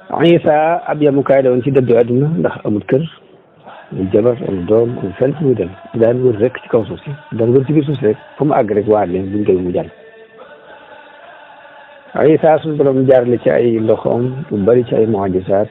Isa ab yamukaay la woon ci dëddu àdduna ndax amul kër amul jabar amul doom amul fenn fu muy dem daan wër rek ci kaw suuf si daan wër ci biir suuf si rek fu mu àgg rek waar leen buñ koy mu jàll. Isa suñu borom jaarale ci ay loxoom lu bari ci ay mu'jizaat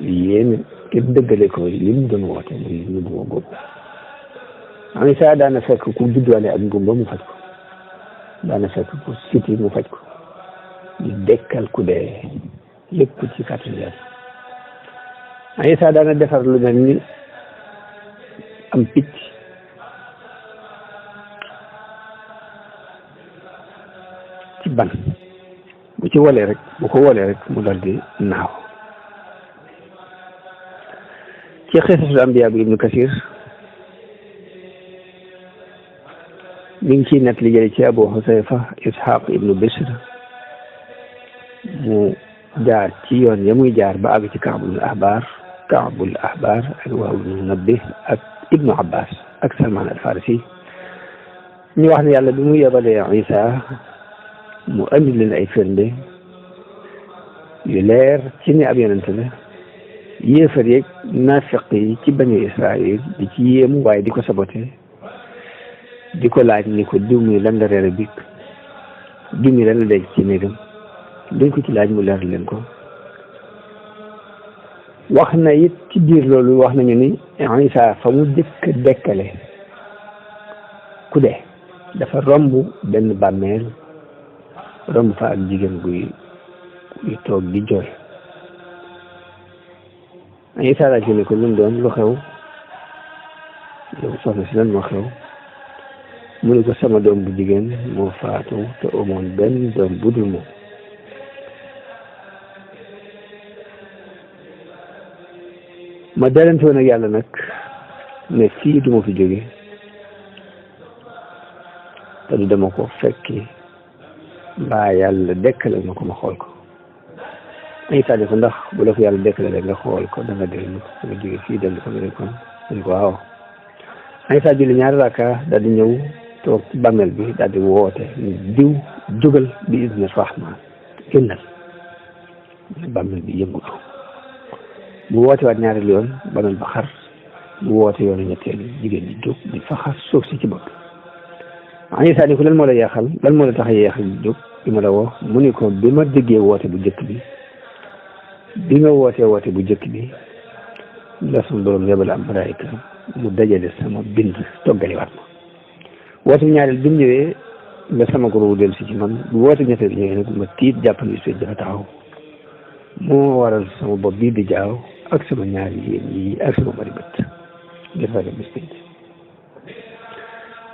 yéen képp dëggale ko li mu doon woote muy ñu bu góob. Isa daana fekk ku judduwaale ak ngumba mu faj ko daana fekk ku siti mu faj ko di dekkal ku dee lépp ci kàttan Yàlla. Isa daana defar lu mel ni am picc ci ban bu ci wolee rek bu ko wolee rek mu dal di naaw. ci xisasul ambiya bi Ibnu Kasir mi ngi ciy net li jële ci Abu Husayfa Ishaq ibnu Bishr mu jaar ci yoon ya muy jaar ba àgg ci Kaabul Ahbar ak Wahb ibnu Munabbih ak Ibnu Abbas ak Salman al Farisi ñu wax ne yàlla bi mu yebalee Isa mu andi leen ay firnde yu leer ci ne ab yonent la yéefar yeeg naafiq yi ci bani Israël di ci yéemu waaye di ko sabote di ko laaj ni ko diw mi lan la reere bi diw mi lan la dégg ci néegam duñ ko ci laaj mu leer leen ko. wax na it ci biir loolu wax nañu ni Isa fa mu dëkk dekkale ku dee dafa romb benn bàmmeel romb fa ak jigéen guy toog di jooy. Isa laaj ne ko lu mu doon lu xew yow soxna si lan moo xew mu ne ko sama doom bu jigéen moo faatu te amoon benn doom bu dul moom. ma dalante woon ak yàlla nag ne fii du ma fi jóge te du dama ko fekki mbaa yàlla dekkale ma ko ma xool ko. Isa ne ko ndax bu la ko yàlla dekkale rek nga xool ko da nga dellu nga jóge fii dellu fa nga nekkoon dañ ko waaw. Isa julli ñaari raaka daal di ñëw toog ci bàmmeel bi daal di woote diw jógal bi izni rahmaan génnal bàmmeel bi yëngutu mu woote waat ñaari yoon bàmmeel ba xar mu woote yoonu ñetteel jigéen ñi jóg di fa xar suuf si ci bopp. Isa ni ko lan moo la yeexal lan moo la tax a yeexal jóg bi ma la woo mu ni ko bi ma déggee woote bu jëkk bi nga woote bu jëkk bi la suñu borom yebal am malaayika mu dajale sama bind toggaliwaat ma woote ñaareel bi mu ñëwee la sama goro dellu si ci man bu woote ñetteel ñëwee nag ma tiit jàpp ni suy dafa taxaw moo waral sama bopp bii di jaaw ak sama ñaari yéen yi ak sama bari bët ngir ragal bis pénc.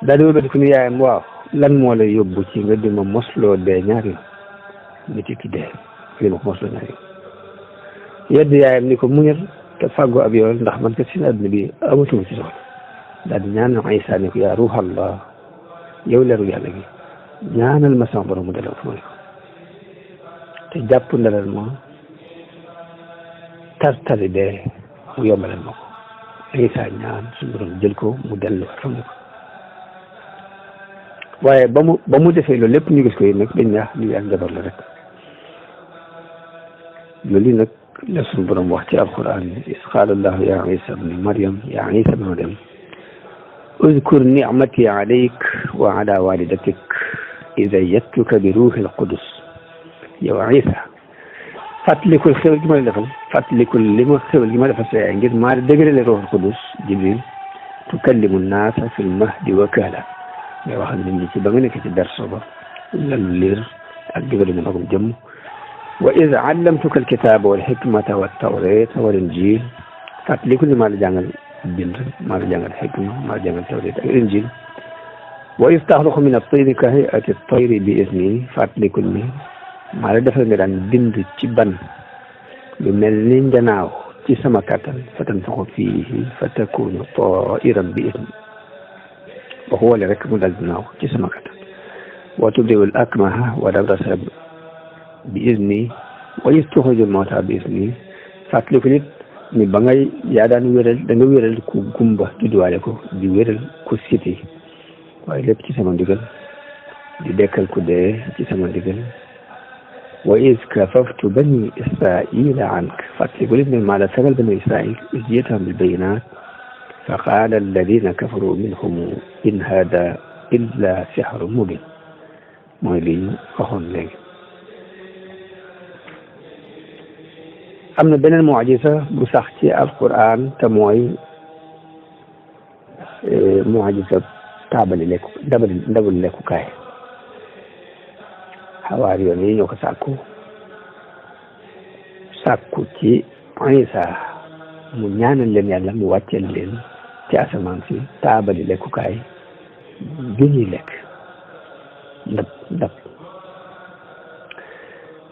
daal di wëlbati ku ni yaayam waaw lan moo lay yóbbu ci nga di ma mosloo dee ñaari yoon nit ki dee li ma ko mosloo ñaari yoon yedd yaayam ni ko muñal te fàggoo ab yoon ndax man kat si àdduna bi amatuma ci soxla. daal di ñaan Isa ni ko yaa ruuxallah yow leeru yàlla gi ñaanal ma sama borom mu dalal fu ma ne ko te jàpp ndalal ma tartali dee mu yombalal ma ko. Isa ñaan suñu borom jël ko mu dellu fa mu ne ko waaye ba mu defee loolu lépp ñu gis ko yi nag dañ ñaax li ak njabar la rek. loolu nag la suñu borom wax ci alquran is qaala allahu ya Isa ibni Maryam ya Isa ibni Maryam uzkur ni'mati alayk wa ala walidatik id ayyadtuka bi ruuhil qudus. yow Isa fàttalikul xéwal gi ma la defal fàttalikul xéwal gi ma defal sa yaay ngir maa dëgërale ruuhul qudus Jibril tukallimu naasa fil mahdi wa kahla ngay wax nit ñi ci ba nga nekk ci berso ba lalu liir ak jógale mu magum jëmm. wa id allamtuka alkitaba wal hikmata wat tawrata wal injil fàttalikul ni maa la jàngal bind maa la jàngal xikma maa la jàngal tawreet ak injil. wa iz taxluqu min at-tayri ka hay'ati at-tayri bi izni fàttalikul ni maa la defal nga daan bind ci ban lu mel ni njanaaw ci sama kattan fa tanfuxu fiihi fa takunu taa'iran bi izni ba ko wale rek mu dal di naaw ci sama kattan. wa tubri'u al-akmaha wal abrasa bi izni wa iz tuxriju al-mawta bi izni fàttaliku nit ni ba ngay yaa daan wéral da nga wéral ku gumba judduwaale ko di wéral ku siti waaye lépp ci sama ndigal di dekkal ku dee ci sama ndigal وإذ كففت بني إسرائيل عنك فتقول ابن المعنى سأل بني إسرائيل إذ جئتهم بالبينات فقال الذين كفروا منهم إن هذا إلا سحر مبين mooy li ñu waxoon léegi am na beneen mucjisa bu sax ci alquran te mooy mucjisa taabali lekku ndabal lekkukaay xawaar yoon yi ñoo ko sàkku ci Isa mu ñaanal leen yàlla mu wàcceel leen ci asamaan si taabali lekkukaay ju ñuy lekk ndab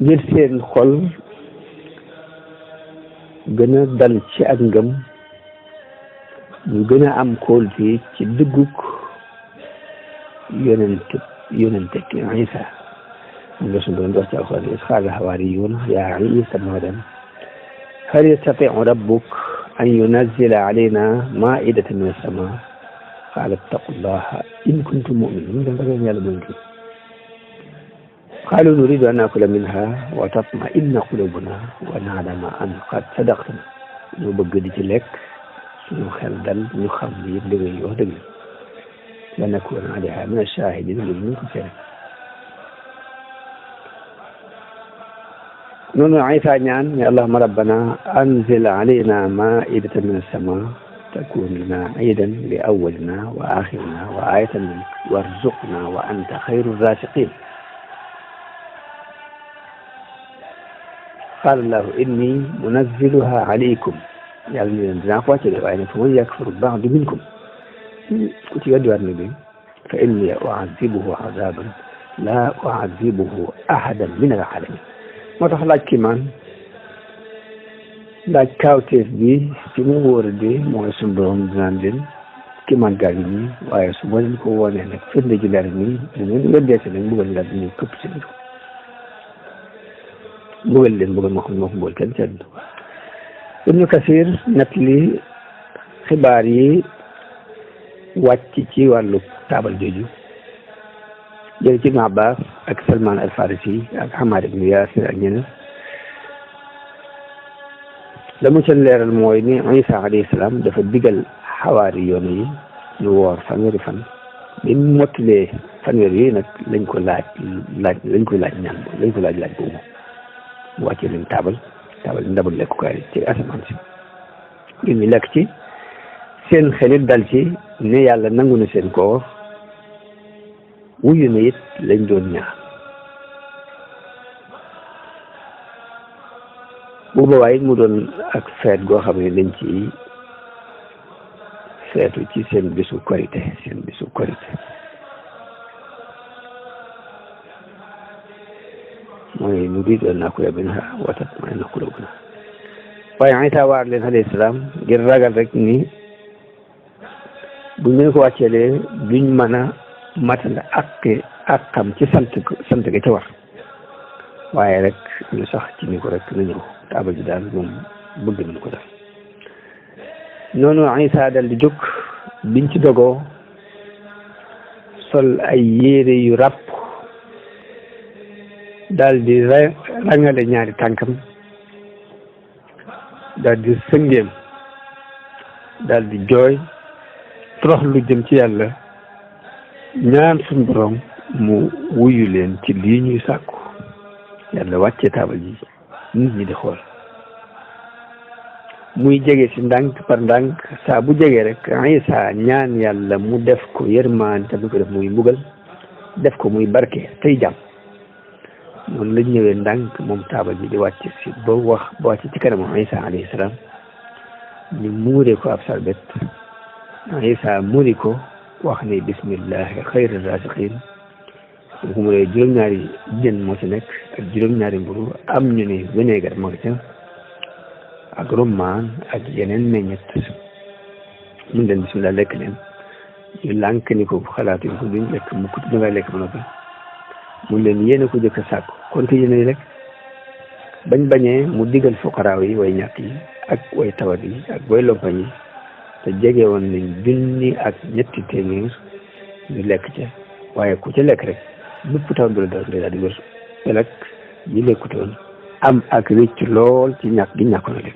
ngir seen xol gën a dal ci ak ngëm ñu gën a am kóolute ci dëggug yonente ki Isa nga suñu doon wax ci alxuraan is qaala al-hawaariyuuna yaa Iisaa ibna Maryam hal yastatii'u rabbuka an yunazzila alaynaa maa'idatan mina as-samaa' qaala ittaqullaaha in kuntum mu'miniin قالوا نريد أن نأكل منها وتطمئن قلوبنا ونعلم أن قد صدقتنا ñu bëgg di ci lekk suñu xel dal ñu xam li yëpp dëgg yi wax dëgg la nakuuna alayhaa mina ash-shaahidiin ñu ko seere noonu Isa ñaan ne allahumma rabbana anzil alayna maa'idatan mina as-samaa takun lana iidan li awwalina wa aaxirina wa aayatan minka warzuqna wa anta xayru raaziqiin qaala allahu inni munazziluha alaykum yàlla ni leen dinaa ko wàcce de waaye nag fa man yakfur ba'du minkum ku ci weddi waat na bi fa inni u'azzibuhu azaban laa u'azzibuhu ahadan min al-'alamin moo tax laaj kiimaan laaj kaawteef bi ci mu wóor di mooy suñu borom dinaan leen kiimaan gaa ngi nii waaye su ma leen ko woonee nag firnde ji leer nii dinañ weddee si nag mbugal daal di ñuy këpp si biir mbugal leen mbugal moo xam ne moo ko mbugal kenn seen Ibnu Kasir nett li xibaar yi wàcc ci wàllu taabal jooju jël ci Ibnu Abbas ak Salman al Farisi ak Hamad ibnu Yasir ak ñeneen la mu ca leeral mooy ni Isa alayhi salaam dafa digal xawaari yoon yi ñu woor fanweeri fan bi mu mottalee fanweer yi nag lañ ko laaj boobu mu wàccee leen taabal ndabal lekkukaay ci asamaan si ngir ñu lekk ci seen xelit dal ci ne yàlla nangu na seen koor wuyu na it lañ doon ñaan bu boobaa it mu doon ak feet goo xam ne dañ ci feetu ci seen bisu korite mooy nuriidu an naakula minhaa wa tatma'inna quluubunaa waaye Isa waar leen alayhi salaam ngir ragal rek ni buñ leen ko wàcceelee duñ mën a matal ak xam ci sant ga ca war waaye rek ñu sax ci ni ko rek na ñëw taabal ji daal moom bëgg nañ ko def noonu Isa dal di jóg biñ ci dogoo sol ay yére yu ràpp daal di rangale ñaari tànkam daal di sëngeem daal di jooy torox lu jëm ci yàlla ñaan suñu borom mu wuyu leen ci lii ñuy sàkku yàlla wàccee taabal ji nit ñi di xool muy jege si ndànk par ndànk saa bu jege rek Isa ñaan yàlla mu def ko yërmaan te du ko def muy mbugal def ko muy barke tey jàmm noonu lañ ñëwee ndànk moom taabal ji di wàcc si ba wàcc ci kanamu Isa alayhi salaam ñu muuree ko ab sarbet Isa muri ko wax ne bismillahi xayri raziqin bu ko muree juróom-ñaari jën moo ci nekk ak juróom-ñaari mburu am ñu ne vinaigre moo ca ak rummaan ak yeneen meññet mun leen bismillah lekk leen ñu lànk ni ko xalaatuñ ko duñ lekk mukk da ngay lekk ba noppi mun leen yéen a ko jëkk a sàkku kon te yéen a lekk bañ bañee mu digal fuqaraaw yi way ñàkk yi ak way tawat yi ak way lompañ yi te jege woon nañ junni ak ñetti téeméer ñu lekk ca waaye ku ca lekk rek bépp tawat bu la daal di wér te nag yi lekkutoon am ak rëcc lool ci ñàkk gi ñàkkoon a lekk